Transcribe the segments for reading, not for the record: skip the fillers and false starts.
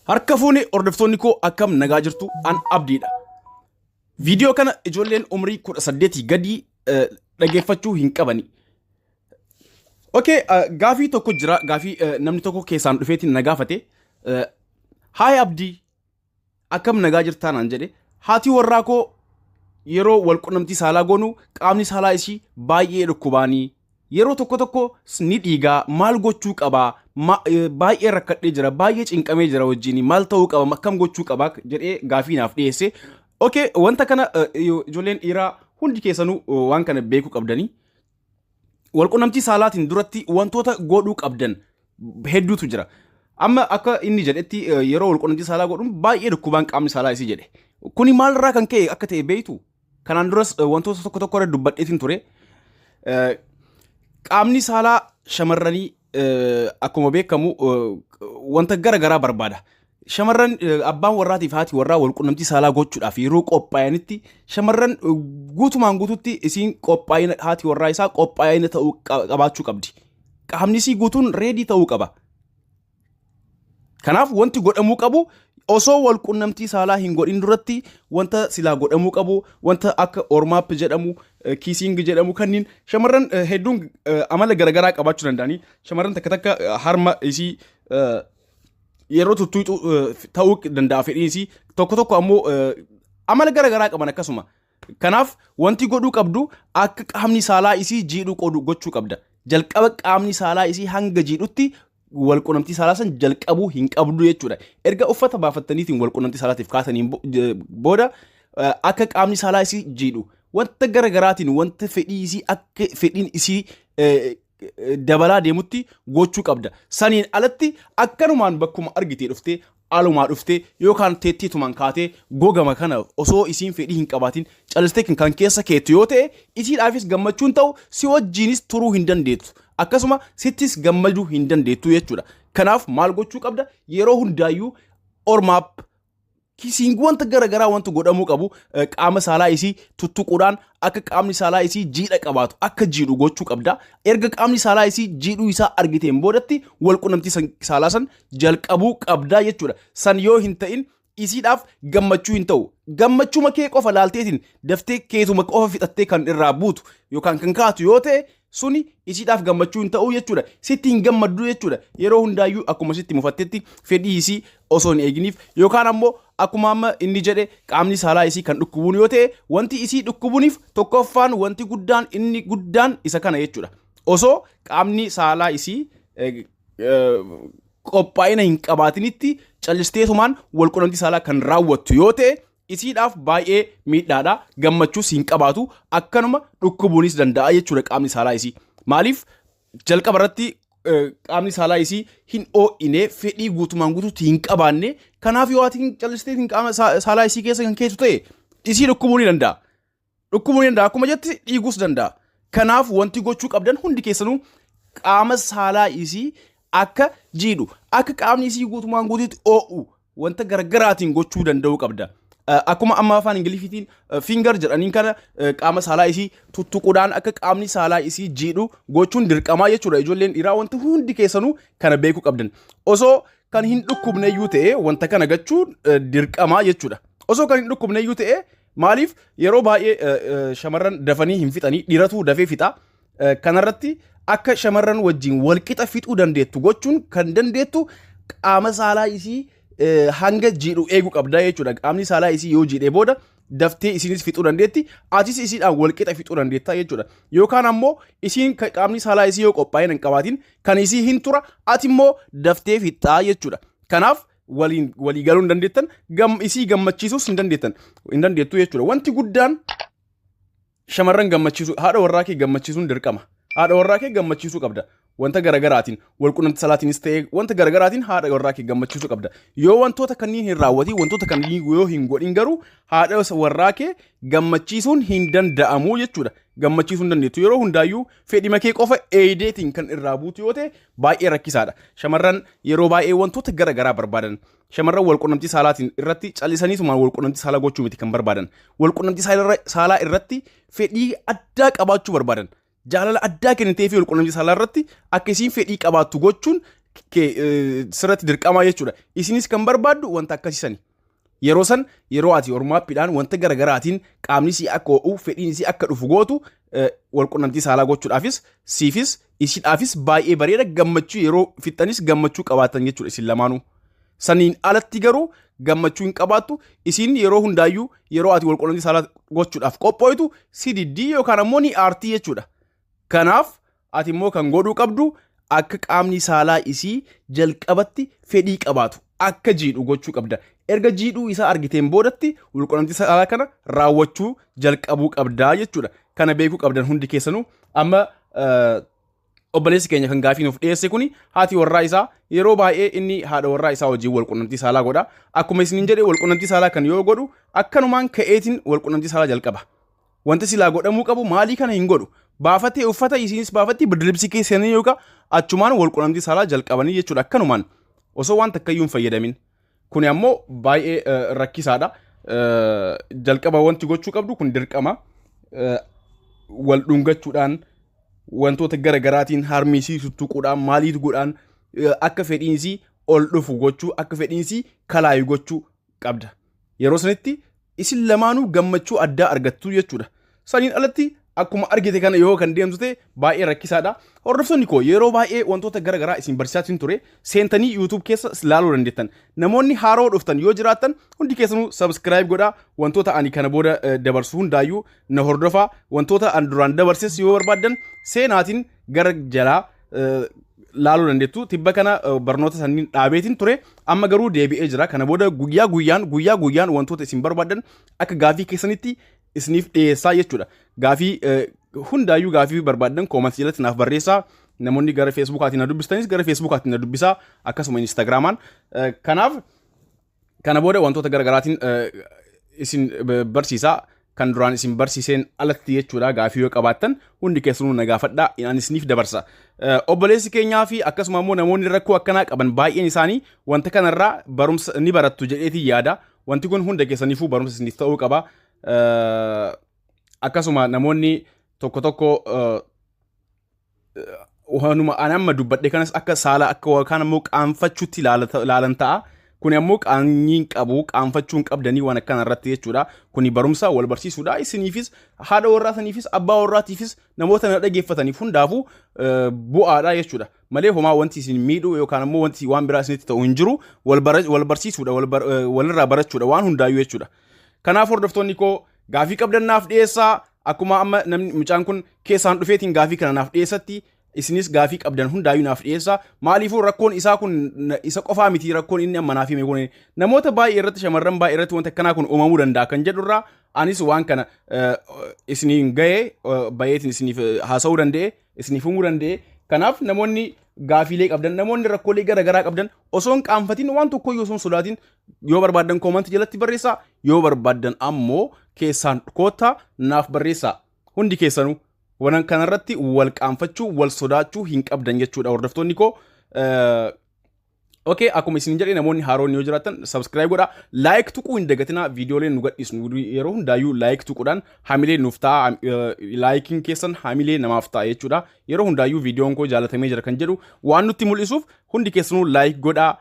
Harka fuune hordoftoonni koo, akkam nagaa jirtu? An Abdiidha. Viidiyoo kana ijoolleen umrii 18 gadii dhageeffachuu hin qabani. Okay, gaafii tokko jira. Gaafii namni tokko keessaan dhufeetiin na gaafate. "Haay Abdii, akkam nagaa jirtaa?" naan jedhe. "Haati warraa koo yeroo wal qunnamtii saalaa goonu qaamni saalaa ishii baay'ee dhukkubaanii, yeroo tokko tokko ni dhiigaa. Maal gochuu qabaa? Baay'ee rakkadhee jira, baay'ee cinqamee jira wajjin. Maal ta'uu qaba? Akkam gochuu qabaa?" jedhee gaafii naaf dhiyeesse. Okay, wanta kana ijoolleen dhiiraa hundi keessanuu waan kana beekuu qabdanii. Walqunnamtii saalaatiin duratti wantoota godhuu qabdan hedduutu jira. Amma akka inni jedhetti yeroo walqunnamtii saalaa godhuun baay'ee dhukkubaan qaamni saalaa isii jedhe. Kuni maalirraa kan ka'e akka ta'e beektu? Kanaan duras wantoota tokko tokko irra dubbadheetiin ture. Qaamni saalaa shamarranii akkuma beekamu wanta gara garaa barbaada. Shamarran abbaan warraatiif haati warraa walqunnamtii saalaa gochuudhaaf yeroo qophaa'anitti shamarran guutumaan guututti isiin qophaa'ina, haati warraa isaa qophaa'ina ta'uu qabaachuu qabdi. Qaamni isii guutuun ready ta'uu qaba. Kanaaf wanti godhamuu qabu, osoo walqunnamtii saalaa hin godhin duratti wanta silaa godhamuu qabu, wanta akka warm up jedhamu, kissing jedhamu kanneen shamarran hedduun amala garaagaraa qabaachuu danda'anii, shamarran takka takka harma isii yeroo tuttuuxu ta'uu danda'a fedhiin isii, tokko tokko ammoo amala garaagaraa qaban akkasuma. Kanaaf wanti godhuu qabdu akka qaamni saalaa isii jiidhuu qodu gochuu qabda. Jalqaba qaamni saalaa isii hanga jiidhutti walqunnamtii saalaa san jalqabuu hin qabdu jechuudha. Erga uffata baafattaniitiin walqunnamtii saalaatiif kaasaniin booda akka qaamni saalaa isii jiidhu wanta garaagaraatiin, wanta fedhii isii akka fedhiin isii dabalaa deemutti gochuu qabda. Saniin alatti akkanumaan bakkuma argitee dhuftee, alumaa dhuftee yookaan teettiitumaan kaatee gogama kana osoo isiin fedhii hin qabaatin calistee kan keessa keettu yoo ta'e, isiidhaafis gammachuun ta'u, si wajjiinis turuu hin dandeettu. Akkasuma sittis gammaduu hin dandeettu jechuudha. Kanaaf maal gochuu qabda? Yeroo hundaayyuu warm up, kissing, wanta garaagaraa wanta godhamuu qabu, qaama saalaa isii tuttuquudhaan akka qaamni saalaa isii jiidha qabaatu, akka jiidhu gochuu qabda. Erga qaamni saalaa isii jiidhuu isaa argiteen boodatti walqunnamtii saalaa san jalqabuu qabda jechuudha. San yoo hin ta'in isiidhaaf gammachuu hin ta'u. Gammachuma kee qofa laalteetiin daftee keetuma qofa fixattee kan irraa buutu yookaan kan kaatu yoo ta'e, suni isiidhaaf gammachuu hin ta'u jechuudha. Sitti hin gammaddu jechuudha. Yeroo hundaayyuu akkuma sitti mufattetti fedhii isii osoo hin eeginiif, yookaan ammoo akkuma amma inni jedhe qaamni saalaa isii kan dhukkubuun yoo ta'e, wanti isii dhukkubuuniif tokkoffaan wanti guddaan inni guddaan isa kana jechuudha. Osoo qaamni saalaa isii qophaa'ina hin qabaatinitti callisteetumaan walqunnamtii saalaa kan raawwattu yoo ta'e, isiidhaaf baay'ee miidhaadha, gammachuus hin qabaatu, akkanuma dhukkubuunis danda'a jechuudha qaamni saalaa isii. Maaliif? Jalqaba irratti qaamni saalaa isii hin oo'ine, fedhii guutumaan guutuutti hin qabaanne. Kanaaf yoo ati callisteetiin qaama saalaa isii keessa kan keessu ta'e, isii dhukkubuu ni danda'a. Dhukkubuu ni danda'a, akkuma jetti dhiiguus danda'a. Kanaaf wanti gochuu qabdan hundi keessanuu qaama saalaa isii akka jiidhu, akka qaamni isii guutumaan guutuutti oo'u wanta garaagaraatiin gochuu danda'uu qabda. Akkuma amma afaan Ingilifiitiin finger jedhaniin kana qaama saalaa isii tuttuquudhaan akka qaamni saalaa isii jiidhu gochuun dirqamaa jechuudha. Ijoolleen dhiiraa wanti hundi keessanuu kana beekuu qabdan. Osoo kan hin dhukkubne iyyuu ta'e wanta kana gochuun dirqamaa jechuudha. Osoo kan hin dhukkubne iyyuu ta'e, maaliif? Yeroo baay'ee shamarran dafanii hin fixanii, dhiiratu dafee fixa. Kanarratti akka shamarran wajjin walqixa fixuu dandeettu gochuun kan dandeettu qaama saalaa isii hanga jiidhu eeguu qabda jechuudha. Qaamni saalaa isii yoo jiidhee booda daftee isinis fixuu dandeetti, atis isiidhaan walqixa fixuu dandeetta jechuudha. Yookaan ammoo isiin qaamni saalaa isii yoo qophaa'ina hin qabaatin kan isii hin tura, ati immoo daftee fixxaa jechuudha. Kanaaf waliin walii galuu hin dandeettan, isii gammachiisuus hin dandeettan, hin dandeettu jechuudha. Wanti guddaan shamarran gammachiisuu, haadha warraa kee gammachiisuun dirqama. Haadha warraa kee gammachiisuu qabda. Wanta garagaraatiin, walqunnamtii salaatiinis ta'ee wanta garagaraatiin haadha warraa kee gammachiisuu qabda. Yoo wantoota kanneen hin raawwatin, wantoota kanneen yoo hin godhin garuu haadha warraa kee gammachiisuun hin danda'amu jechuudha. Gammachiisuu hin dandeettu. Yeroo hundaayyuu fedhima kee qofa eeyideetiin kan irraa buutu yoo ta'e baay'ee rakkisaadha. Shamarran yeroo baay'ee wantoota garagaraa barbaadan. Shamarran walqunnamtii saalaatiin irratti callisaniitumaan walqunnamtii saalaa gochuu miti kan barbaadan. Walqunnamtii saalaa irratti fedhii addaa qabaachuu barbaadan. Jaalala addaa kennitee fi walqunnamtii saalaa irratti akka isiin fedhii qabaattu gochuun Sirratti dirqamaa jechuudha. Isinis kan barbaaddu wanta akkasiisani. Yeroo san, yeroo ati warm-upiidhaan, wanta garaagaraatiin qaamni sii akka ho'u, fedhiin isii akka dhufu gootu, walqunnamtii saalaa gochuudhaafis siifis isiidhaafis baay'ee bareeda. Gammachuu yeroo fixxanis gammachuu qabaatan jechuudha isin lamaanuu. Saniin alatti garuu gammachuu hin qabaattu. Isiin yeroo hundaayyuu yeroo ati walqunnamtii saalaa gochuudhaaf qophooytu si diddii yookaan ammoo ni aartii jechuudha. Kanaaf ati immoo kan godhuu qabdu akka qaamni saalaa isii jalqabatti fedhii qabaatu, akka jiidhu gochuu qabda. Erga jiidhuu isaa argiteen boodatti walqunnamtii saalaa kana raawwachuu jalqabuu qabdaa jechuudha. Kana beekuu qabdan hundi keessanuu. Amma obboleessi keenya kan gaafii nuuf dhiyeesse kuni, haati warraa isaa yeroo baay'ee inni haadha warraa isaa wajjin walqunnamtii saalaa godha. Akkuma isiniin jedhe, walqunnamtii saalaa kan yoo godhu akkanumaan ka'eetiin walqunnamtii saalaa jalqaba. Wanti silaa godhamuu qabu maalii kana hin godhu. Baafatee uffata, isinis baafatti, birdilibsii keessa seenanii yookaan achumaan walqunnamtii saalaa jalqabanii jechuudha, akkanumaan osoo waan takkayyuu hin fayyadamin. Kuni ammoo baay'ee rakkisaadha. Jalqaba wanti gochuu qabdu kun dirqama. Wal dhungachuudhaan, wantoota gara garaatiin, harmisii tuttuquudhaan, maaliif godhaan, akka fedhiinsii ol dhufu gochuu, akka fedhiinsii kalaayu gochuu qabda. Yeroo sanitti isin lamaanuu gammachuu addaa argattu jechuudha. Saniin alatti akkuma argite kana yoo kan deemtu ta'e baay'ee rakkisaadha. Hordoftoonni koo, yeroo baay'ee wantoota gara garaa isin barsiisaa ture, seentanii YouTube keessa ilaaluu dandeettan. Namoonni haaroo dhuftan yoo jiraattan hundi keessanuu subscribe godhaa. Wantoota ani kana booda dabarsu hundaayyuu na hordofaa. Wantoota ani duraan dabarses yoo barbaaddan seenaatiin gara jalaa laaluu dandeettu. Tibba kana barnoota sanniin dhaabeetiin ture. Amma garuu deebi'ee jira. Kana booda guyyaa guyyaan, guyyaa guyyaan wantoota isin barbaaddan akka gaafii keessanitti isiniif dhiyeessaa jechuudha. Gaafii hundaayyuu, gaafii barbaaddan commentii jalatti naaf barreessaa. Namoonni gara Facebookaatiin na dubbistanis gara Facebookaatiin na dubbisaa, akkasuma Instagramaan. Kanaaf kana booda wantoota garaagaraatiin isin barsiisaa, kan duraan isin barsiiseen alatti jechuudha. Gaafii yoo qabaattan hundi keessanuu na gaafadhaa, ani isiniif dabarsa. Obboleessi keenyaa fi akkasuma immoo namoonni rakkoo akkanaa qaban baay'een isaanii wanta kanarraa barumsa ni barattu jedheetiin yaada. Wanti kun hunda keessaniifuu barumsa isiniif ta'uu qaba. Akkasuma namoonni tokko tokko waanuma ani amma dubbadhe kanas akka saala, akka yookaan ammoo qaanfachuutti ilaalan ta'a. Kuni ammoo qaanyii hin qabu, qaanfachuu hin qabdanii waan akkana irratti jechuudha. Kuni barumsa wal barsiisuudha. Isiniifis, haadha warraa saniifis, abbaa warraatiifis, namoota na dhageeffataniif hundaafuu bu'aadha jechuudha. Malee homaa wanti isin miidhu yookaan ammoo wanti waan biraa isinitti ta'u hin jiru. Wal barsiisuudha, walirraa barachuudha waan hundaayyuu jechuudha. Kanaaf hordoftoonni koo, gaafii qabdan naaf dhiyeessaa. Akkuma amma namni mucaan kun keessaan dhufeetiin gaafii kana naaf dhiyeessatti, isinis gaafii qabdan hundaayyuu naaf dhiyeessaa. Maaliifuu rakkoon isaa kun isa qofaa miti. Rakkoon inni amma naaf hime kun namoota baay'ee irratti, shamarran baay'ee irratti wanta akkanaa kun uumamuu danda'a kan jedhurraa anis waan kana isiniin ga'ee bayeetiin isiniif haasa'uu danda'e, isiniif himuu danda'e. Kanaaf namoonni gaafiilee qabdan, namoonni rakkoolee gara garaa qabdan, osoo hin qaanfatin, waan tokkoyyuu osoo hin sodaatin, yoo barbaaddan commentii jalatti barreessaa, yoo barbaaddan ammoo keessaan koottaa naaf barreessaa. Hundi keessanuu waan kanarratti wal qaanfachuu, wal sodaachuu hin qabdan jechuudha, hordoftoonni koo. Okay, akkuma isin jedhe, namoonni haaroon yoo jiraatan subscribe godhaa, like tuquu hin dagatinaa. Viidiyooleen nu gadhiisnu yeroo hundaayyuu like tuquudhaan hamilee nuuf ta'a. Likeiin keessan hamilee namaaf ta'a jechuudha. Yeroo hundaayyuu viidiyoon koo jaalatamee jira kan jedhu waan nutti mul'isuuf hundi keessanuu like godhaa.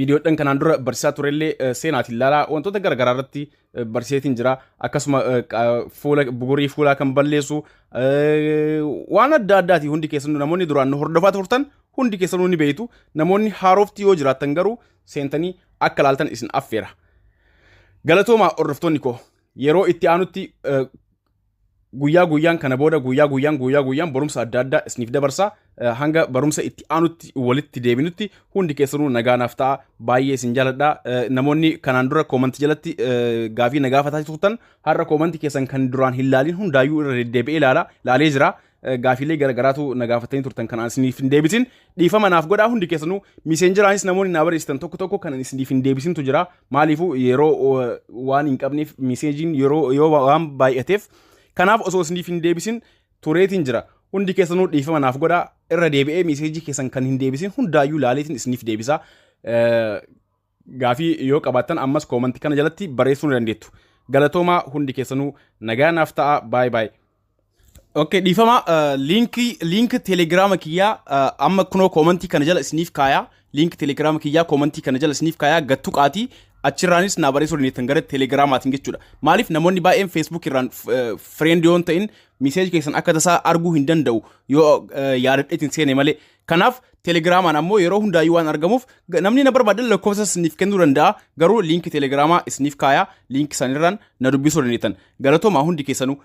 Viidiyoodhaan kanaan dura barsiisaa turellee seenaatiin ilaalaa, wantoota garaagaraa irratti barsiiseetiin jira. Akkasuma fuula bugurii fuulaa kan balleessu, waan adda addaati. Hundi keessanuu namoonni duraan nu hordofaa turtan hundi keessanuu ni beektu. Namoonni haarofti yoo jiraattan garuu seentanii akka ilaaltan isin affeera. Galatoomaa hordoftoonni koo, yeroo itti aanutti guyyaa guyyaan, kana booda guyyaa guyyaan, guyyaa guyyaan barumsa adda addaa isiniif dabarsa. Hanga barumsa itti aanutti walitti deebinutti hundi keessanuu nagaa naaf ta'a. Baay'ee isin jaaladha. Namoonni kanaan dura commentii jalatti gaafii na gaafataa turtan, har'a commentii keessan kan duraan hin laalin hundaayyuu irra deddeebi'ee ilaala laalee jira. Gaafiilee garagaraatu na gaafatanii turtan, kan isiniif hin deebisin dhiifama naaf godhaa hundi keessanuu. Messengeraanis namoonni na barreessitan tokko tokko kan isiniif hin deebisintu jira. Maaliifuu yeroo waan hin qabneef, messageiin yeroo yoo waan baay'ateef, kanaaf osoo isiniif hin deebisin tureetiin jira. Hundi keessanuu dhiifama naaf godhaa. Irra deebi'ee messageii keessan kan hin deebisin hundaayyuu laaleetiin isiniif deebisa. Gaafii yoo qabaattan ammas commentii kana jalatti barreessuu ni dandeettu. Galatoomaa hundi keessanuu, nagaa naaf ta'a. Baay'ee baay'ee. Okay, dhiifama, liinkii telegiraama kiyyaa amma kunoo koomantii kana jala isiniif kaayaa. Liinkii telegiraama kiyyaa koomantii kana jala isiniif kaayaa, gattu qaatii achirraanis naa barreessuu dandeettan gara telegiraamaatiin jechuudha. Maaliif, namoonni baay'een Facebook irraan friend yoo hin ta'in message keessan akka tasaa arguu hin danda'u yoo yaadadheetiin seene malee. Kanaaf telegiraamaan ammoo yeroo hundaayyuu waan argamuuf namni na barbaadan lakkoofsa isiniif kennuu danda'a. Garuu liinkii telegiraamaa isiniif kaayaa, liinkii sanirraan na dubbisuu dandeettan. Galatoomaa hundi keessanuu.